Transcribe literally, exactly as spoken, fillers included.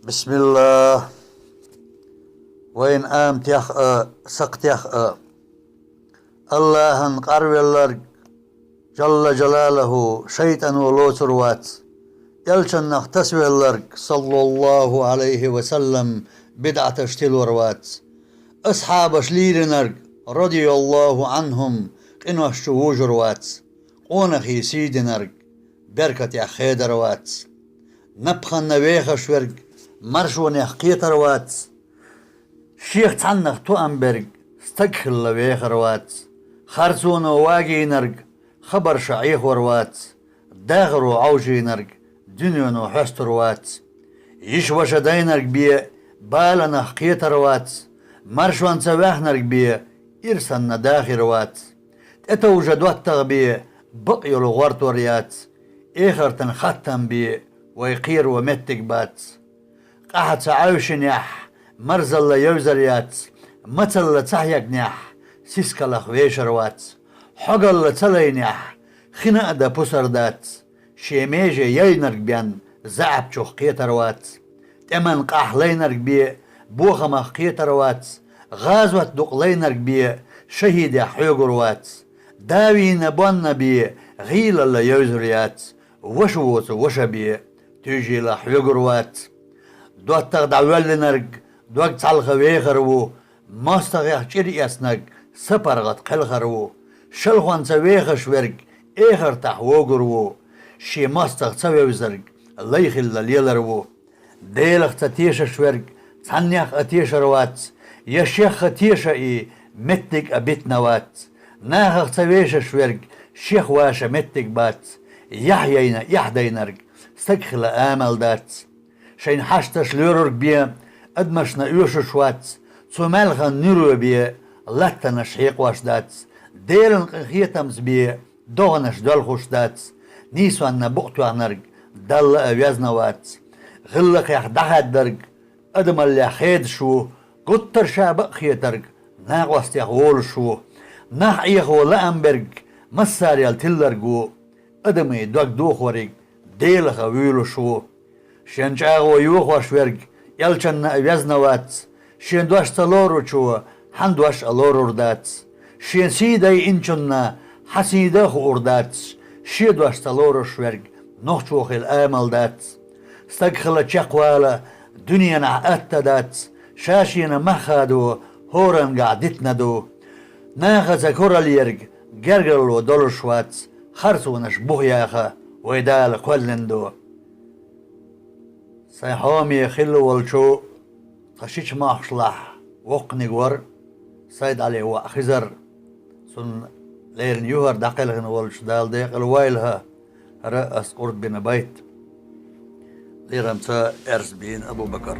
Бисмиллах. Вайн аматех а, сакхатех а. Аллахӏан къарвелларг, Джалла Джалалухӏу, шайтӏано лоцур вац. Элчанах тасавелларг, саллаллахӏу Ӏалайхӏи ва саллам, бидӏаташ тилор вац. Асхьабаш лийринарг, радияллахӏу Ӏанхӏум, къинош чу вужур вац. Къонахий сий динарг беркатех хедар вац. Напханна вехаш верг маршонех кхетар вац. Шех цхьаннах тоам берг стаг хилла вехар вац. Харцоно вагийнарг хабарша Ӏехор вац. Дахаро Ӏовшийнарг дуьнено хьестур вац. Йиша-ваша дайнарг бен баланах кхетар вац. Маршонца ваьхнарг бен ирсанна дахар вац. ТӀетовжа доттагӏа бен бакъ йолу гӏортор яц. Эхартан хаттам бен вай кхеро меттиг бац. Къахьа ца Ӏовшинехь, марзалла евзар яц. Мацалла ца хьегнехь, сискалах вешар вац. Хьогалла ца лайнехь, хина а дан пусар дац. Шен меже яйнарг бен заьӀапчух кхетар вац. ТӀеман къахь лайнарг бен бохамах кхетар вац. ГӀазот дукъ лайнарг бен шахӀидех хьоьгур вац. Давийна бонна бен гӀийлалла евзур яц. Ваша воцу ваша бен туьйжийла хьоьгур вац. ДоттагӀа дӀавоьллинарг дог цхьалха вехар ву. МостагӀех чӀир эцнарг са паргӀат кхелхар ву. Шалхонца вехаш верг эхартахь вогур ву. Шен мостагӀа ца вевзарг лай хилла лелар ву. Делах ца тешаш верг цхьаннех а тешар вац, я шех а теша и меттиг а битина вац. Нахах ца вешаш верг шех ваша меттиг бац. Яхь яйна эхь дайнарг стаг хила амал дац. Шайн хьашташ лоьрург бен адамашна оьшуш вац, цу маьлхан нуьро бен латтанаш хьекъош дац, Делан къинхетамца бен догӀанаш доьлхуш дац, нийсонна букъ тоьхнарг Далла а везна вац. ГӀиллакхех дӀахаьддарг адамаллех хедаш ву, гуттар ша бакъ хетарг накъостех волуш ву. Нах Ӏехо лаам берг массарел тилларг ву. Адамийн дог дохориг Делаха вуьйлуш ву. Шен чӀагӀо йохош верг элчанна а везна вац, шен дош ца лоручо хьан дош а лорур дац. Шен сий дайинчунна хьан сий дан а хуур дац, шен дош ца лоруш верг нохчо хила амал дац. Стаг хила чекхвала дуьненахь атта дац, ша-шена мах хадо хӀоранга дитина ду. Нахаца кораллерг гергарло долуш вац, харцонаш бух яха вай Дала кхоьллина ду. Сайн хьоме хилла волчу тхан шича махкашлахь воккханиг вара Сайд-Ӏали воӀ Хизар. Цунна леррина юхара дӀакхелхина волчу Дала декъала войла хӀара ас къурд бина байт. Лерамца Эрсбин Абу-Бакар.